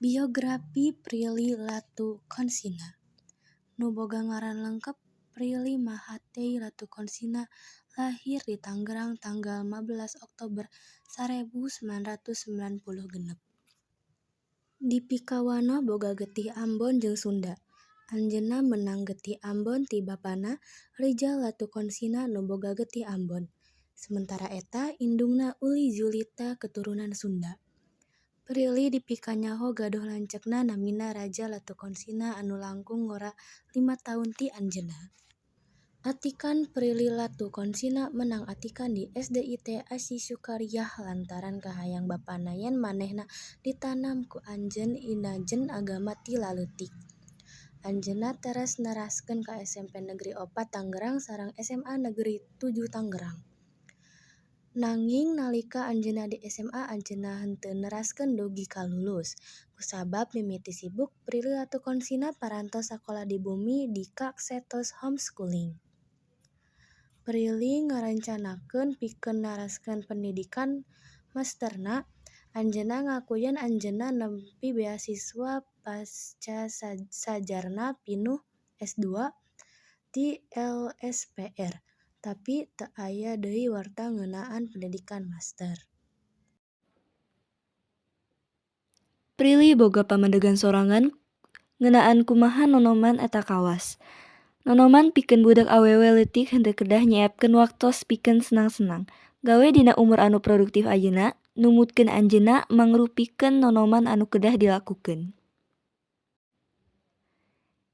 Biograpi Prilly Latuconsina. Nu boga ngaran lengkep Prilly Mahatey Latuconsina lahir di Tangerang tanggal 15 Oktober 1996. Dipikawanoh boga getih Ambon jeung Sunda. Anjeunna meunang getih Ambon ti bapana, Rizal Latuconsina nu boga getih Ambon. Sementara eta, indungna Uli Zulita keturunan Sunda. Prilly dipikanyaho gaduh lanceukna namina Raja Latuconsina anu langkung ngora 5 taun ti anjeunna. Atikan Prilly Latuconsina meunang atikan di SDIT Asy Syukariyah lantaran kahayang bapana yen manehna ditanam ku anjeun inajen agama ti laleutik. Anjeunna teres neraskeun ka SMP Negeri 4 Tangerang sareng SMA Negeri 7 Tangerang. Nanging nalika anjeunna di SMA anjeunna henteu neraskeun dugi ka lulus. Kusabab mimiti sibuk, Prilly Latuconsina parantos sakola di bumi di kasetos homeschooling. Prilly ngarencanakeun pikeun naraskeun pendidikan masterna. Anjeunna ngaku yen anjeunna nempi beasiswa Pascasajarana Pinuh S2 ti LSPR, tapi teu aya deui warta ngeunaan pendidikan master. Prilly boga pamadegan sorangan ngeunaan kumaha nonoman eta kawas. Nonoman pikeun budak awewe leutik henteu kedah nyeepkeun waktos pikeun senang-senang. Gawe dina umur anu produktif ayeuna, numutkeun anjeunna mangrupikeun nonoman anu kedah dilakukeun.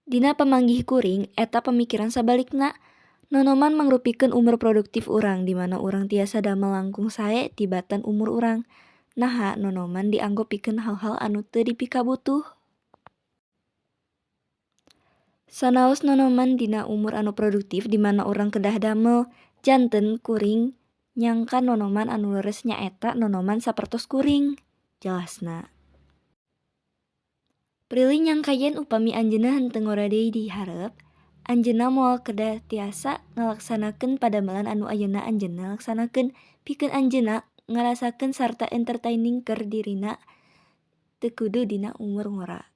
Dina pamanggih kuring, eta pamikiran sabalikna. Nonoman mangrupikeun umur produktif urang di mana urang tiasa damel langkung sae tibatan umur urang. Naha nonoman dianggo pikeun hal-hal anu teu dipikabutuh? Sanaos nonoman dina umur anu produktif di mana urang kedah damel, janten kuring nyangka nonoman anu leres nyaeta nonoman sapertos kuring, jelasna. Prilly nyangka yen upami anjeunna henteu ngora deui di hareup, anjeunna moal kedah tiasa ngalaksanakeun padamelan anu ayeuna anjeunna laksanakeun pikeun anjeunna ngarasakeun sarta entertaining keur dirina teu kudu dina umur ngora.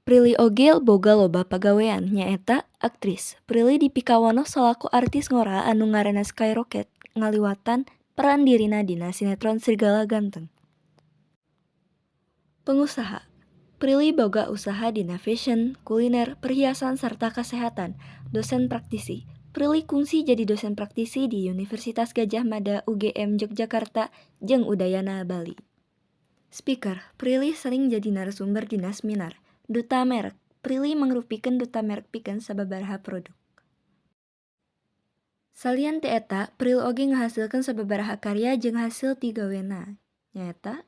Prilly oge boga loba pagawean, nyaeta aktris. Prilly dipikawanoh salaku artis ngora anu ngaranna Skyrocket ngaliwatan peran dirina dina sinetron Serigala Ganteng. Pengusaha. Prilly boga usaha dina fashion, kuliner, perhiasan sarta kasehatan. Dosen praktisi. Prilly kungsi jadi dosen praktisi di Universitas Gadjah Mada UGM Yogyakarta jeung Udayana Bali. Speaker. Prilly sering jadi narasumber dina seminar. Duta merek. Prilly mangrupikeun duta merek pikeun sababaraha produk. Salian ti eta, Prilly oge ngahasilkeun sababaraha karya jeung hasil ti gawena, nyaeta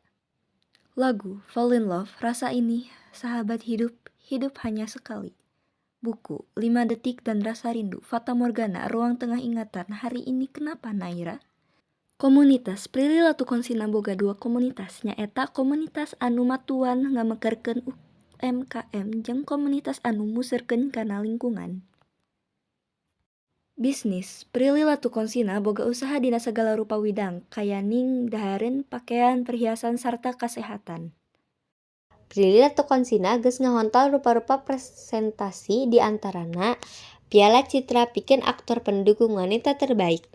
lagu Fall in Love, Rasa Ini, Sahabat Hidup, Hidup Hanya Sekali. Buku 5 Detik dan Rasa Rindu, Fata Morgana, Ruang Tengah Ingatan, Hari Ini Kenapa Naira? Komunitas Prilly Latuconsina boga dua komunitas, nyaeta komunitas anu matuan ngamekarkeun UMKM jeung komunitas anu muserkeun kana lingkungan. Bisnis Prilly Latuconsina boga usaha dina sagala rupa widang, kayaning dahareun, pakean, perhiasan sarta kasehatan. Prilly Latuconsina geus ngahontal rupa-rupa presentasi di antarana Piala Citra pikeun Aktor Pendukung Wanita Terbaik.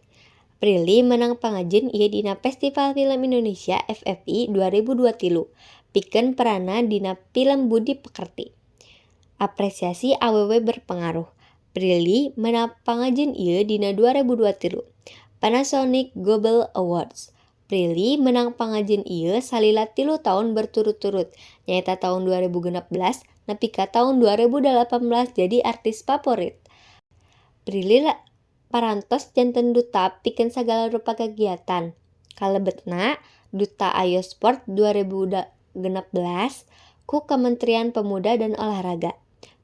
Prilly meunang pangajen ieu dina Festival Film Indonesia FFI 2023 pikeun peranna dina pilem Budi Pekerti. Apresiasi Awewe Berpengaruh. Prilly meunang pangajen ieu dina 2023 Panasonic Global Awards. Prilly meunang pangajen ieu salila 3 taun berturut-turut nyaeta taun 2016 nepi ka taun 2018 jadi artis favorit. Prilly parantos janten duta pikeun sagala rupa kagiatan. Kalebetna Duta Ayo Sport 2016 ku Kementerian Pemuda dan Olahraga.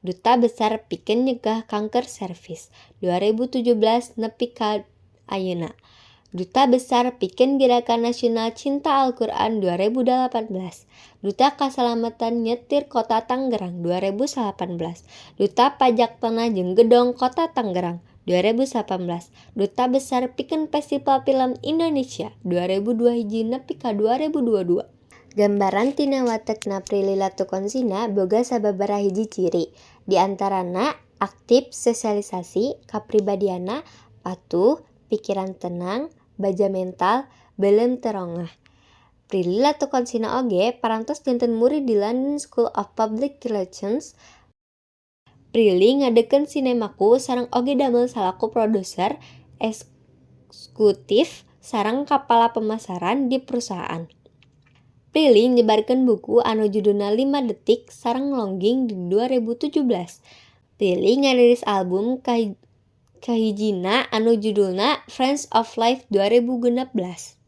Duta Besar pikeun Nyegah Kanker Serviks 2017 nepi ka ayeuna. Duta Besar pikeun Gerakan Nasional Cinta Al-Qur'an 2018. Duta Kasalamatan Nyetir Kota Tangerang 2018. Duta Pajak Tanah jeung Gedong Kota Tangerang 2018. Duta Besar pikeun Festival Film Indonesia 2021 nepi ka 2022. Gambaran tina watekna Prilly Latuconsina boga sababaraha hiji ciri, di antarana aktif sosialisasi, kapribadianna patuh, pikiran tenang, baja mental, beuleum teu rongah. Prilly Latuconsina oge parantos janten murid di London School of Public Relations. Prilly ngadeukkeun Sinemaku sareng oge damel salaku produser eksekutif sareng kapala pemasaran di perusahaan. Prilly nyebarkeun buku anu judulna 5 Detik sareng Longing di 2017. Prilly ngarilis album kahijina anu judulna Friends of Life 2016.